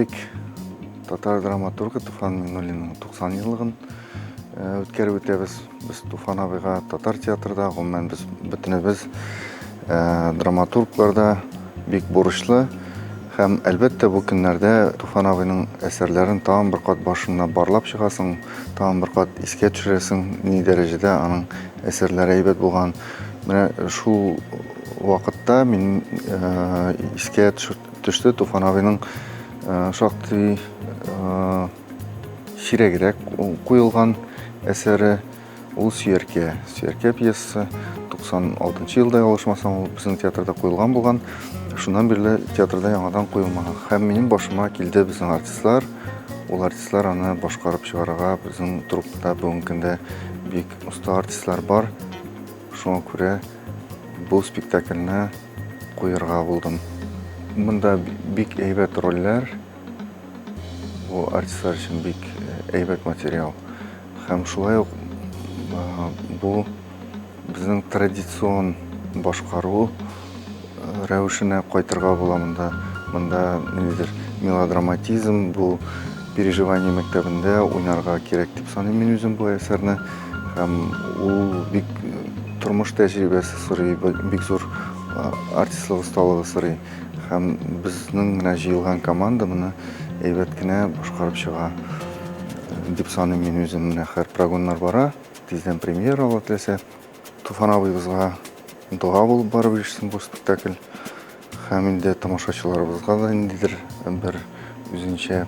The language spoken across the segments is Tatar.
Бөек татар драматургы Туфан Миңнуллинның 90 еллыгын үткәреп үтәбез. Без Туфан абыйга татар театрда, гомумән без бөтенебез драматурглар да бик бурычлы. Һәм, әлбәттә, бу көннәрдә Туфан абыйның әсәрләрен тагын бер кат башыңнан барлап чыгасың, тагын бер кат искә төшерәсең, ни дәрәҗәдә аның әсәрләре әйбәт булган. Менә шул вакытта мин искә төште Туфан абыйның шактый сирәгрәк куелган әсәре. Ул Сөяркә, Сөяркә пьесасы 96 елда ялгышмасам, ул безнең театрда куелган булган. Шуннан бирле театрда яңадан куелмаган. Һәм минем башыма килде безнең артистлар. Ул артистлар аны башкарып чыгарырга безнең труппада бүгенге көндә бик оста артистлар бар. Шуңа күрә бу спектакльне куярга булдым. Монда бик әйбәт рольләр. Бу артистлар өчен бик әйбәт материал. Һәм шулай ук бу безнең традицион башкару рәвешенә кайтырга була монда. Монда ниндидер мелодраматизм, бу переживание мәктәбендә уйнарга кирәк дип саныйм мин үзем бу әсәрне. Һәм ул бик тормыш тәҗрибәсе сорый, бик зур артистлык осталыгы сорый. Һәм безнең менә җыелган команда моны әйбәт кенә башкарып чыга дип саныйм мин үзем. Менә хәзер прогоннар бара, тиздән премьера, Алла теләсә. Туфан абыебызга дога булып барып ирешсен бу спектакль. Һәм инде тамашачыларыбызга да ниндидер бер үзенчә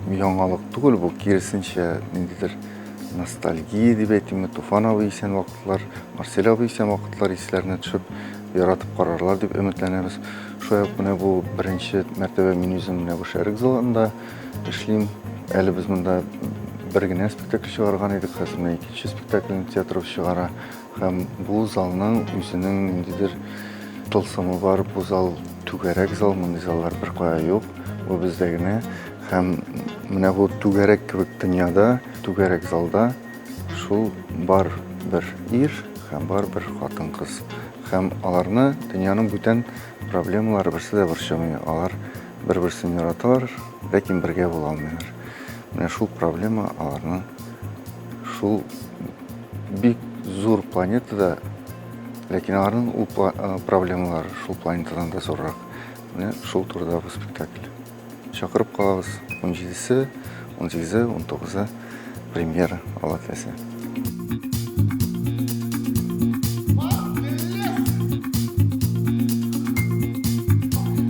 яңалык түгел бу, киресенчә, ниндидер ностальгия дип әйтимме, Туфан абый исән вакытлар, Марсель абый исән вакытлар исләренә төшеп, яратып карарлар дип өметләнәбез. Шулай ук менә бу беренче мәртәбә мин үзем менә бу Шәрык залында эшлим. Әле без монда бер генә спектакль чыгарган идек, хәзер менә икенче спектакльне театрыбыз чыгара. Һәм бу залның үзенең ниндидер тылсымы бар. Бу зал түгәрәк зал, мондый заллар беркая юк. Бу бездә генә. Һәм менә бу түгәрәк кебек дөньяда, түгәрәк залда шул бар бер ир һәм бар бер хатын-кыз. Һәм аларны дөньяның бүтән проблемалары берсе дә борчымый. Алар бер-берсен яраталар, ләкин бергә була алмыйлар. Менә шул проблема аларның шул бик зур планетада, ләкин аларның ул проблемалары шул планетадан да зуррак. Менә шул турыда бу спектакль. Чакырып калабыз. 17-се, 18-е, 19-ы премьера, Алла теләсә.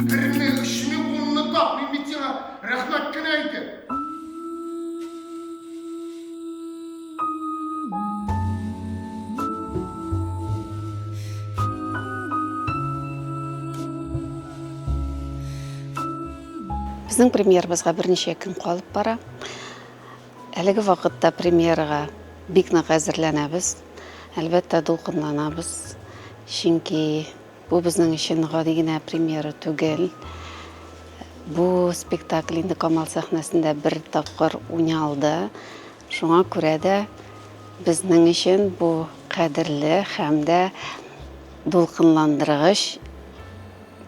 Берне, өчне, унны тапмыйм бит сиңа, рәхмәт кенә әйтеп. Безнең премьерабызга берничә көн калып бара. Әлеге вакытта премьерага бик нык әзерләнәбез. Әлбәттә, дулкынланабыз. Чөнки бу безнең өчен гади генә премьера түгел. Бу спектакль инде Камал сәхнәсендә бер тапкыр уйналды. Шуңа күрә дә безнең өчен бу кадерле һәм дә дулкынландыргыч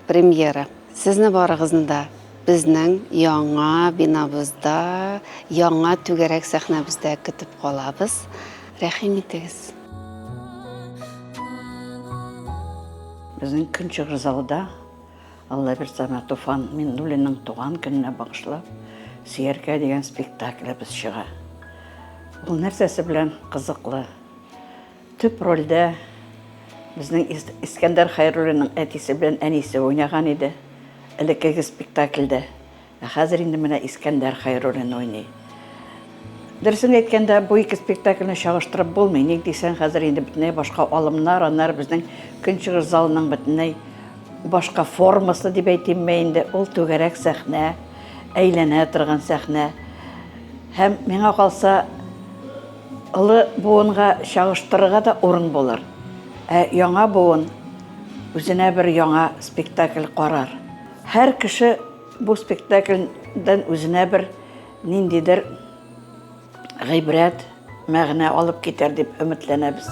премьера. Сезне барыгызны да безнең яңа бинабызда, яңа түгәрәк сәхнәбездә көтеп калабыз. Рәхим итегез. Безнең Көнчыгыш залда Алла бирса, менә Туфан Миннуллинның туган көненә багышлап Сөяркә дигән спектаклебез чыга. Ул нәрсәсе белән кызыклы? Төп рольдә безнең Искәндәр Хәйруллинның әтисе белән әнисе уйнаган иде элеккеге спектакльдә. Ә хәзер инде менә Искәндәр Хәйруллин уйный. Дөресен әйткәндә, бу ике спектакльне чагыштырып булмый. Ник дисәң, хәзер инде бөтенләй башка алымнар, аннары безнең Көнчыгыш залының бөтенләй башка формасы дип әйтимме инде, ул түгәрәк сәхнә, әйләнә торган сәхнә. Һәм миңа калса, Олы буынга чагыштырырга да урын булыр. Ә яңа буын үзенә бер яңа спектакль карар. Һәр кеше бу спектакльдән үзенә бер ниндидер гыйбрәт, мәгънә алып китәр дип өметләнәбез.